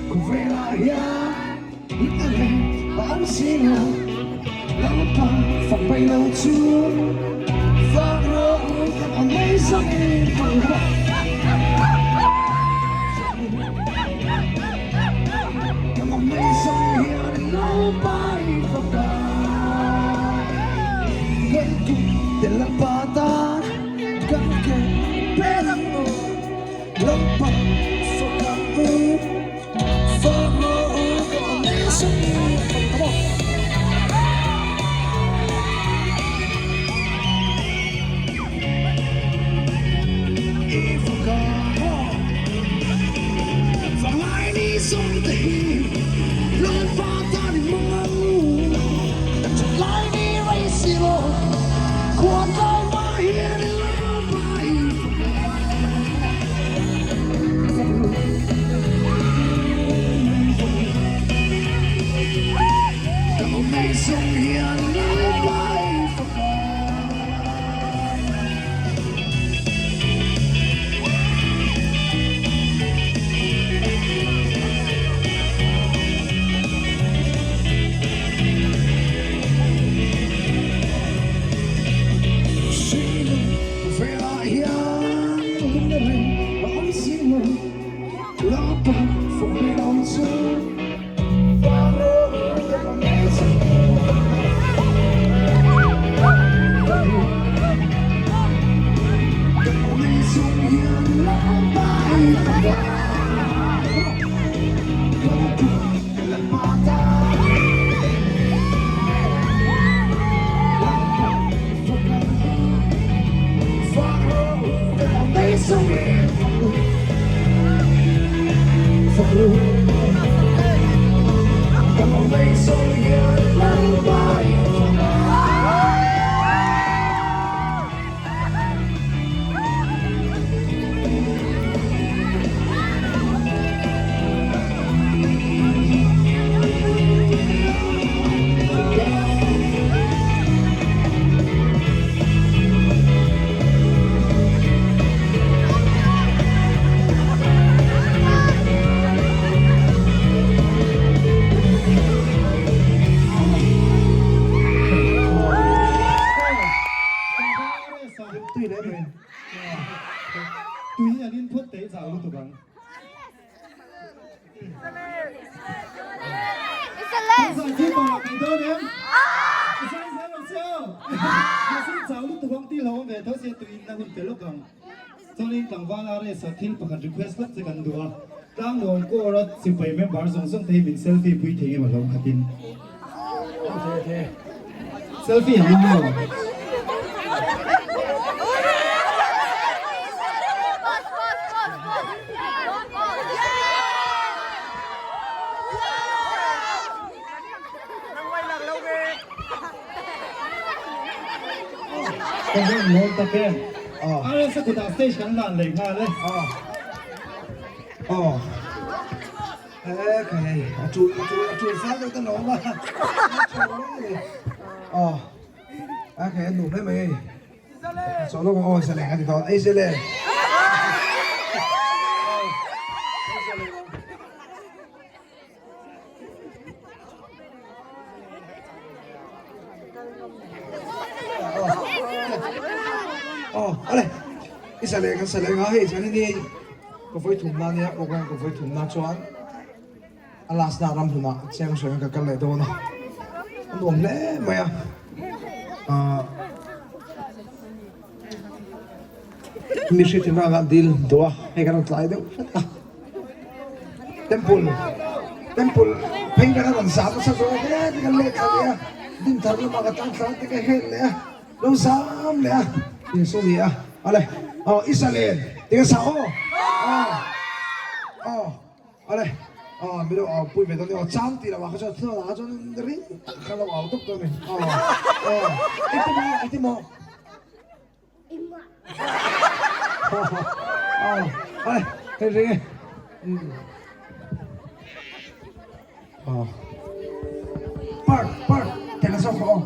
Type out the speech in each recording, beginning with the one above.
Khawvelah hian hna reng a awm si lo, Lalpa fak mai lo chu fak rawh u kan awm mai zawngin fak rawh. Kan awm mai zawng hian Lalpa i fak a, kan kut te Lalpa tan kan ke pen ang u. Lalpa fak ang u, fak rawh u kan awm mai zawngin fak come on. I fak ang aw, vanglai ni zawng te hi Lalpa tan i hmang ang u. Thatlai ni rei si lo, khuatlai mah hian Lalpa i fak ang. Velah hian lung a reng a awm si lo, Lalpa fawm ve lo chu Tui an in phawt teh chau lutuk ang. Kan zai thil tawh lah mai dawn em? I zai zel ang che aw. Mahse chau lutuk ang tih hlauhawm ve tho sia tui in na hun pe lawk ang. Chuanin tlangval RS a thil pakhat request lawk che kan duh a, tlangnuam kawr a sipai member zawng zawng te hi min selfie pui thei ngem a hlawm khatin. Selfie ang ang maw? Ka hman lawm tak em. RS a kutah stage kan hlan leh nghal e. A tul a tul a tul fal deuh ta lawm a. Aw. A khai an nuam hle mai hei. Chaw lawk ang aw zaleng a ti dawn. Ei zaleng. Aw, ale. I zaleng kan zaleng a hei chuan ini ka vawi thumna ania program ka vawi thumna chuan a last na ram hlunah chiang hruaiin ka kal leh dawn a a nuam hle mai a ah mi hriatna anga dil duh a hei kan rawn tlai deuh hret a. Temple temple phei kan rawn zam nasa zawk e ti kan leh thla leh a dinthar lamah ka tang thla te ka hel leh a lo zam leh a ti saw ni a awle aw i zalen ti ka sa aw aw aw awle aw mi lo au pui ve dawn aw chang tih loh ah kha chuan thil ah kha chuan ring tak kha lo au tawp dawn a ni aw aw engti maw engti maw. Park park teh la zawk aw.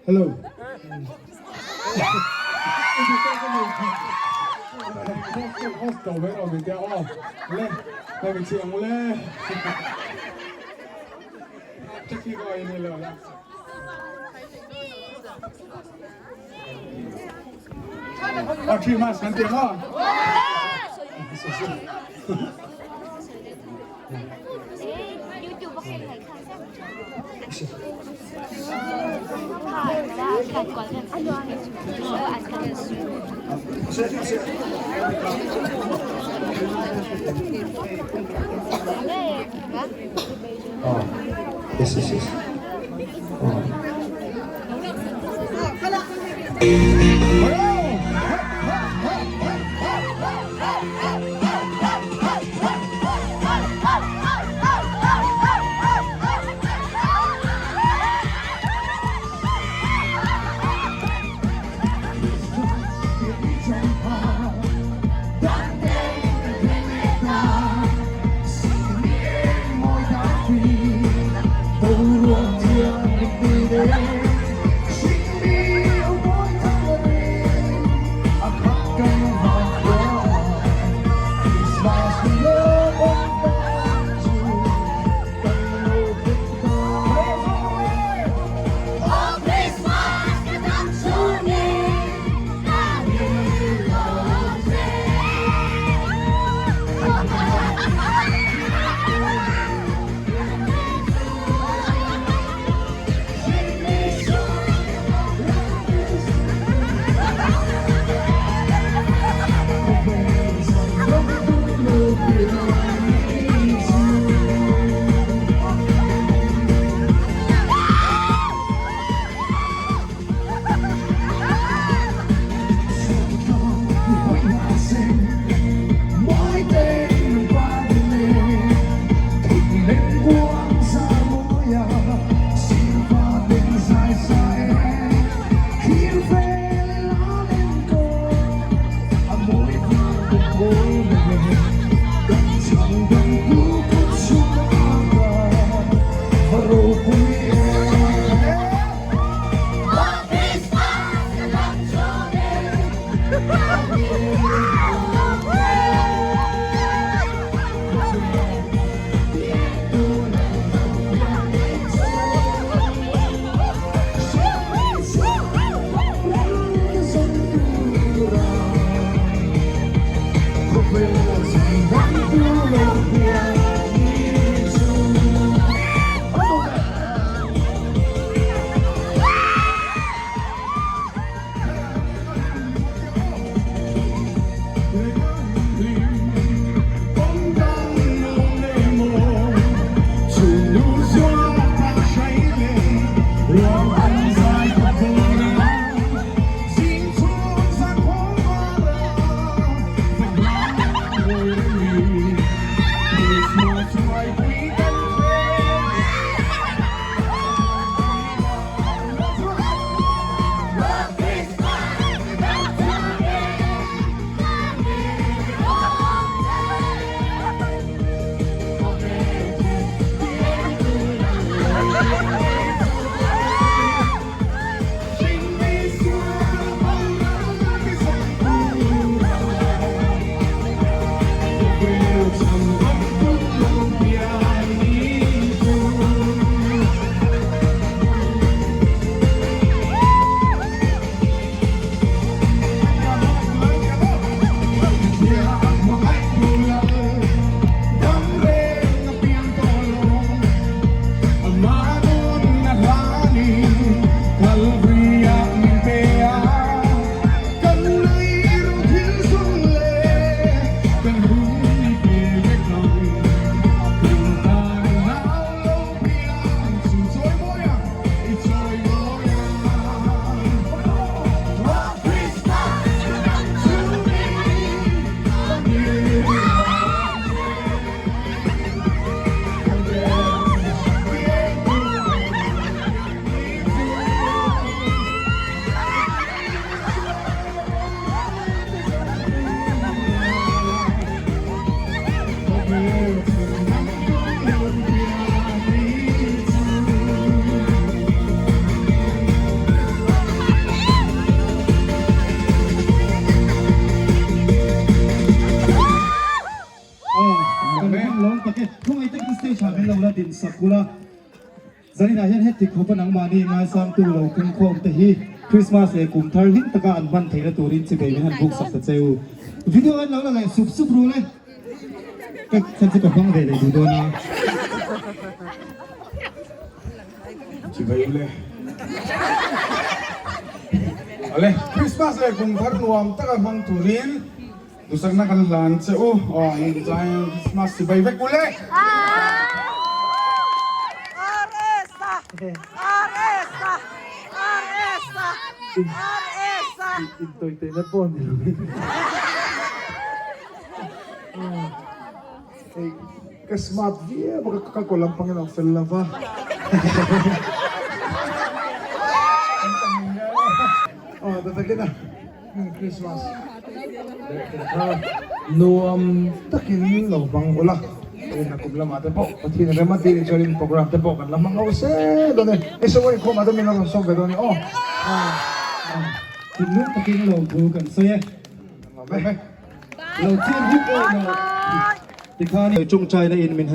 Hello. Yes, yes, yes. tak e. Khawngaih takin stage ah min lo la din sak ula. Zaninah hian heti khawpa nangmahni ngaisangtu lo pungkhawm te hi Christmas leh kum thar hlim taka an hman theihna turin chibei min han buk sak ta che u. Video en lo la leh sup sup ru le. Ka chan chu ka hmang ve leh duh dawn a. Chibei le. Awle, Christmas leh kum thar nuam taka hmang turin Duhsakna kan hlan che u. Aw in tlai Christmas chibai vek u le. Intoiteihna pawh ni lovin hei ka smart viau a ka kaw lampang in ang fel lova. Aw ta takin a. Christmas nuam takin lo hmang ula, tuna kum lamah te pawh Pathian rem a tih chuanin program te pawh kan la hmang ho se dawn e, hei sawi inkhawmah te min la rawn sawm ve dawn e aw. Thinlung takin lo thu kan sawi e. Nuam e. Lo chin huk awi lo tikhan tawngtaina in min han.